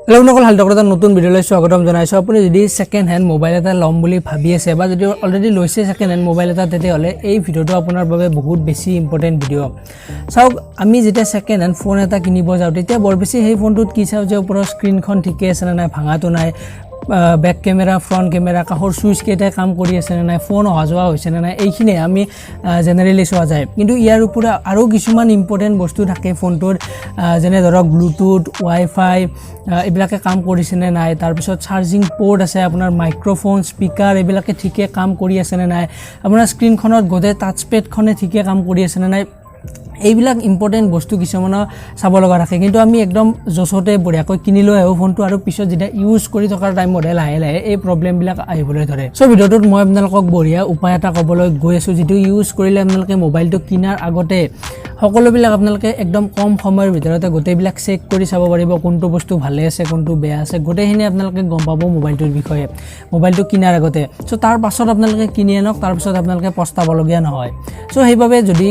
Hello' হালদকত নতুন ভিডিঅ'লৈ স্বাগতম জনাইছোঁ। আপুনি যদি ছেকেণ্ড হেণ্ড মোবাইল এটা ল'ম বুলি ভাবি আছে বা যদি অলৰেডি লৈছে ছেকেণ্ড হেণ্ড মোবাইল এটা, তেতিয়াহ'লে এই ভিডিঅ'টো আপোনাৰ বাবে বহুত বেছি ইম্পৰ্টেণ্ট ভিডিঅ'। চাওক, আমি যেতিয়া ছেকেণ্ড হেণ্ড ফোন এটা কিনিব যাওঁ, তেতিয়া বৰ বেছি সেই ফোনটোত কি চাওঁ যে ওপৰৰ স্ক্ৰীণখন ঠিকে আছে নে নাই, ভাঙাটো নাই, বেক কেমেৰা, ফ্ৰণ্ট কেমেৰা, কাষৰ চুইচ কেইটাই কাম কৰি আছে নে নাই, ফোন অহা যোৱা হৈছে নে নাই, এইখিনিয়ে আমি জেনেৰেলি চোৱা যায়। কিন্তু ইয়াৰ উপৰি আৰু কিছুমান ইম্পৰ্টেণ্ট বস্তু থাকে ফোনটোৰ, যেনে ধৰক ব্লুটুথ, ৱাইফাই এইবিলাকে কাম কৰিছেনে নাই, তাৰপিছত চাৰ্জিং প'ৰ্ট আছে আপোনাৰ, মাইক্ৰ'ফোন, স্পীকাৰ এইবিলাকে ঠিকে কাম কৰি আছেনে নাই, আপোনাৰ স্ক্ৰীণখনত গোটেই টাচ পেডখনে ঠিকে কাম কৰি আছেনে নাই, এইবিলাক ইম্পৰ্টেণ্ট বস্তু কিছুমানো চাব লগা থাকে। কিন্তু আমি একদম জচতে বঢ়িয়াকৈ কিনি লৈ আহোঁ ফোনটো আৰু পিছত যেতিয়া ইউজ কৰি থকাৰ টাইমতহে লাহে লাহে এই প্ৰব্লেমবিলাক আহিবলৈ ধৰে। চ' ভিডিঅ'টোত মই আপোনালোকক বঢ়িয়া উপায় এটা ক'বলৈ গৈ আছোঁ, যিটো ইউজ কৰিলে আপোনালোকে মোবাইলটো কিনাৰ আগতে সকলোবিলাক আপোনালোকে একদম কম সময়ৰ ভিতৰতে গোটেইবিলাক চেক কৰি চাব পাৰিব, কোনটো বস্তু ভালে আছে, কোনটো বেয়া আছে, গোটেইখিনি আপোনালোকে গম পাব মোবাইলটোৰ বিষয়ে মোবাইলটো কিনাৰ আগতে। চ' তাৰ পাছত আপোনালোকে কিনি আনক, তাৰপিছত আপোনালোকে পস্তাবলগীয়া নহয়। চ' সেইবাবে যদি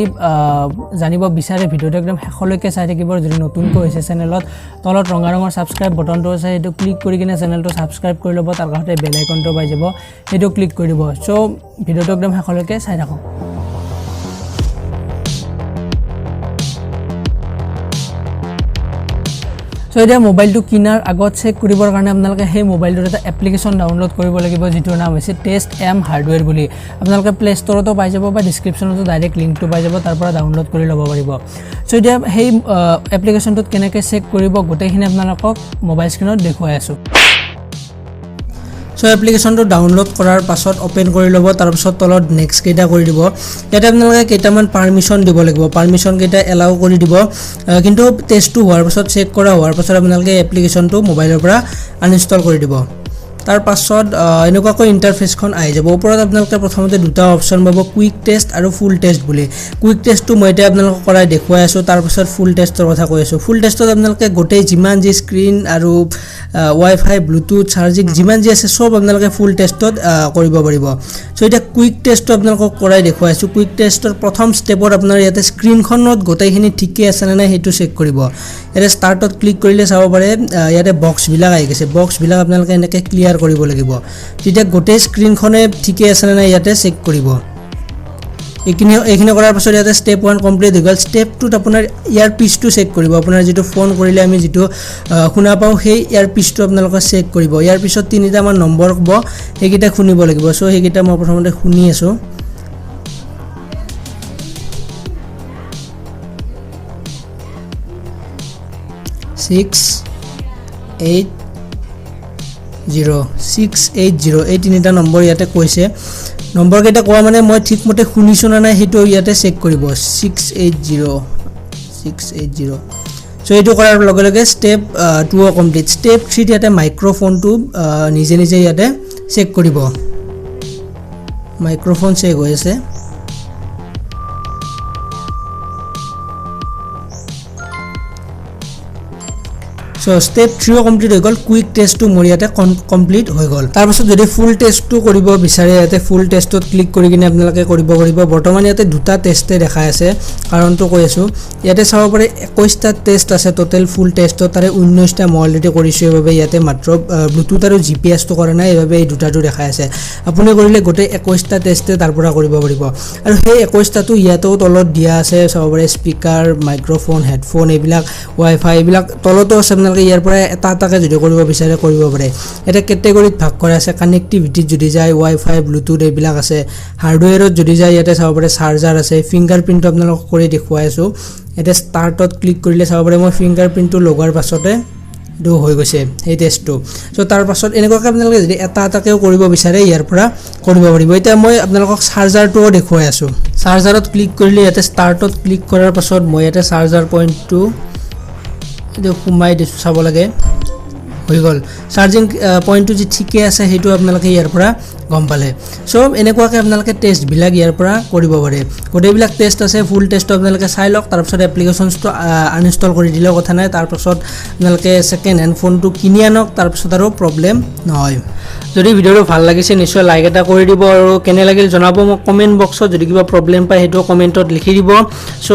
জানিব বিচাৰে, ভিডিঅ'টো একদম শেষলৈকে চাই থাকিব। যদি নতুনকৈ হৈছে চেনেলত, তলত ৰঙা ৰঙৰ ছাবস্ক্ৰাইব বটনটো আছে, সেইটো ক্লিক কৰি কিনে চেনেলটো ছাবস্ক্ৰাইব কৰি ল'ব। তাৰ কাষতে বেল আইকনটো পাই যাব, সেইটো ক্লিক কৰি দিব। চ' ভিডিঅ'টো একদম শেষলৈকে চাই থাকক। চ' এতিয়া মোবাইলটো কিনাৰ আগত চেক কৰিবৰ কাৰণে আপোনালোকে সেই মোবাইলটোৰ এটা এপ্লিকেশ্যন ডাউনলোড কৰিব লাগিব, যিটোৰ নাম হৈছে টেষ্ট এম হাৰ্ডৱেৰ বুলি। আপোনালোকে প্লে ষ্ট'ৰতো পাই যাব বা ডিছক্ৰিপশ্যনতো ডাইৰেক্ট লিংকটো পাই যাব, তাৰ পৰা ডাউনলোড কৰি ল'ব পাৰিব। চ' এতিয়া সেই এপ্লিকেশ্যনটোত কেনেকৈ চেক কৰিব, গোটেইখিনি আপোনালোকক মোবাইল স্ক্ৰীণত দেখুৱাই আছোঁ। চ' এপ্লিকেশ্যনটো ডাউনলোড কৰাৰ পাছত অ'পেন কৰি ল'ব, তাৰপিছত তলত নেক্সট কেইটা কৰি দিব। ইয়াতে আপোনালোকে কেইটামান পাৰ্মিশ্যন দিব লাগিব, পাৰ্মিশ্যন কেইটা এলাউ কৰি দিব। কিন্তু টেষ্টটো হোৱাৰ পাছত, চেক কৰা হোৱাৰ পাছত আপোনালোকে এপ্লিকেশ্যনটো মোবাইলৰ পৰা আনইনষ্টল কৰি দিব। তাৰ পাছত এনেকুৱাকৈ ইণ্টাৰফেচখন আহি যাব। ওপৰত আপোনালোকে প্ৰথমতে দুটা অপশ্যন পাব, কুইক টেষ্ট আৰু ফুল টেষ্ট বুলি। কুইক টেষ্টটো মই এতিয়া আপোনালোকক কৰাই দেখুৱাই আছোঁ, তাৰপাছত ফুল টেষ্টৰ কথা কৈ আছোঁ। ফুল টেষ্টত আপোনালোকে গোটেই যিমান যি স্ক্ৰীণ আৰু ৱাইফাই, ব্লুটুথ, চাৰ্জিং যিমান যি আছে, চব আপোনালোকে ফুল টেষ্টত কৰিব পাৰিব। চ' এতিয়া কুইক টেষ্টটো আপোনালোকক কৰাই দেখুৱাই আছোঁ। কুইক টেষ্টৰ প্ৰথম ষ্টেপত আপোনাৰ ইয়াতে স্ক্ৰীণখনত গোটেইখিনি ঠিকে আছে নে নাই, সেইটো চেক কৰিব। ইয়াতে ষ্টাৰ্টত ক্লিক কৰিলে চাব পাৰে, ইয়াতে বক্সবিলাক আহি গৈছে। বক্সবিলাক আপোনালোকে এনেকৈ ক্লিয়াৰ কৰিব লাগিব, তেতিয়া গোটেই স্ক্ৰীণখনে ঠিকে আছে নে নাই ইয়াতে চেক কৰিব। এইখিনি কৰাৰ পাছত ইয়াতে ষ্টেপ 1 কমপ্লিট হৈ গ'ল। ষ্টেপ 2ত আপোনাৰ ইয়াৰ পিচটো চেক কৰিব। আপোনাৰ যিটো ফোন কৰিলে আমি যিটো শুনা পাওঁ, সেই ইয়াৰ পিচটো আপোনালোকে চেক কৰিব। ইয়াৰ পিছত তিনিটামান নম্বৰ ক'ব, সেইকেইটা শুনিব লাগিব। চ' সেইকেইটা মই প্ৰথমতে শুনি আছোঁ। 6 8 0, 6 8 0, এই তিনিটা নম্বৰ ইয়াতে কৈছে। নম্বৰকেইটা কোৱা মানে মই ঠিকমতে শুনিছোঁ নে নাই, সেইটো ইয়াতে চেক কৰিব। 6 8 0, 6 8 0। চ' এইটো কৰাৰ লগে লগে ষ্টেপ 2ও কমপ্লিট। ষ্টেপ 3ত ইয়াতে মাইক্ৰ'ফোনটো নিজে নিজে ইয়াতে চেক কৰিব। মাইক্ৰ'ফোন চেক হৈ আছে। চ' ষ্টেপ 3ও কমপ্লিট হৈ গ'ল। কুইক টেষ্টটো মোৰ ইয়াতে কমপ্লিট হৈ গ'ল। তাৰপাছত যদি ফুল টেষ্টটো কৰিব বিচাৰে, ইয়াতে ফুল টেষ্টত ক্লিক কৰি কিনে আপোনালোকে কৰিব পাৰিব। বৰ্তমান ইয়াতে দুটা টেষ্টে দেখাই আছে, কাৰণটো কৈ আছোঁ। ইয়াতে চাব পাৰে, 21টা টেষ্ট আছে টোটেল ফুল টেষ্টত, তাৰে 19টা মই অলৰেডি কৰিছোঁ। সেইবাবে ইয়াতে মাত্ৰ ব্লুটুথ আৰু জি পি এছটো কৰা নাই, সেইবাবে এই দুটাটো দেখাই আছে। আপুনি কৰিলে গোটেই 21টা টেষ্টে তাৰ পৰা কৰিব পাৰিব। আৰু সেই 21টাটো ইয়াতেও তলত দিয়া আছে, চাব পাৰে, স্পীকাৰ, মাইক্ৰ'ফোন, হেডফোন এইবিলাক, ৱাইফাই এইবিলাক তলতো আছে। আপোনালোকে ইয়াৰ পৰা এটা এটাকৈ যদি কৰিব বিচাৰে, কৰিব পাৰে। ইয়াতে কেটেগৰীত ভাগ কৰা আছে। কানেক্টিভিটিত যদি যায়, ৱাইফাই, ব্লুটুথ এইবিলাক আছে। হাৰ্ডৱেৰত যদি যায়, ইয়াতে চাব পাৰে চাৰ্জাৰ আছে। ফিংগাৰ প্ৰিণ্টটো আপোনালোকক কৰি দেখুৱাই আছোঁ। ইয়াতে ষ্টাৰ্টত ক্লিক কৰিলে চাব পাৰে, মই ফিংগাৰ প্ৰিণ্টটো লগোৱাৰ পাছতে এইটো হৈ গৈছে সেই টেষ্টটো। চ' তাৰ পাছত এনেকুৱাকৈ আপোনালোকে যদি এটা এটাকৈও কৰিব বিচাৰে, ইয়াৰ পৰা কৰিব পাৰিব। এতিয়া মই আপোনালোকক চাৰ্জাৰটোও দেখুৱাই আছোঁ। চাৰ্জাৰত ক্লিক কৰিলে ইয়াতে ষ্টাৰ্টত ক্লিক কৰাৰ পাছত মই ইয়াতে চাৰ্জাৰ পইণ্টটো এইটো সোমাই দিছোঁ, চাব লাগে, হৈ গ'ল। চাৰ্জিং পইণ্টটো যি ঠিকে আছে, সেইটো আপোনালোকে ইয়াৰ পৰা গম পালে। চ' এনেকুৱাকৈ আপোনালোকে টেষ্টবিলাক ইয়াৰ পৰা কৰিব পাৰে। গোটেইবিলাক টেষ্ট আছে, ফুল টেষ্টটো আপোনালোকে চাই লওক। তাৰপিছত এপ্লিকেশ্যনছটো আনইনষ্টল কৰি দিলেও কথা নাই। তাৰপাছত আপোনালোকে ছেকেণ্ড হেণ্ড ফোনটো কিনি আনক, তাৰপিছত আৰু প্ৰব্লেম নহয়। যদি ভিডিঅ'টো ভাল লাগিছে, নিশ্চয় লাইক এটা কৰি দিব আৰু কেনে লাগিল জনাব মোক কমেণ্ট বক্সত। যদি কিবা প্ৰব্লেম পায়, সেইটো কমেণ্টত লিখি দিব। চ'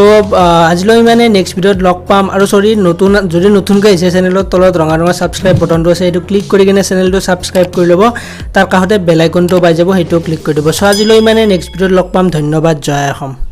আজিলৈ ইমানে, নেক্সট ভিডিঅ'ত লগ পাম। আৰু চৰি, নতুন যদি নতুনকৈ আহিছে চেনেলত, তলত ৰঙা ৰঙা ছাবস্ক্ৰাইব বটনটো আছে, সেইটো ক্লিক কৰি কিনে চেনেলটো ছাবস্ক্ৰাইব কৰি ল'ব। তাৰ কাষতে বেল আইকনটো পাই যাব, সেইটোও ক্লিক কৰি দিব। চ' আজিলৈ ইমানে, নেক্সট ভিডিঅ'ত লগ পাম। ধন্যবাদ, জয় অসম।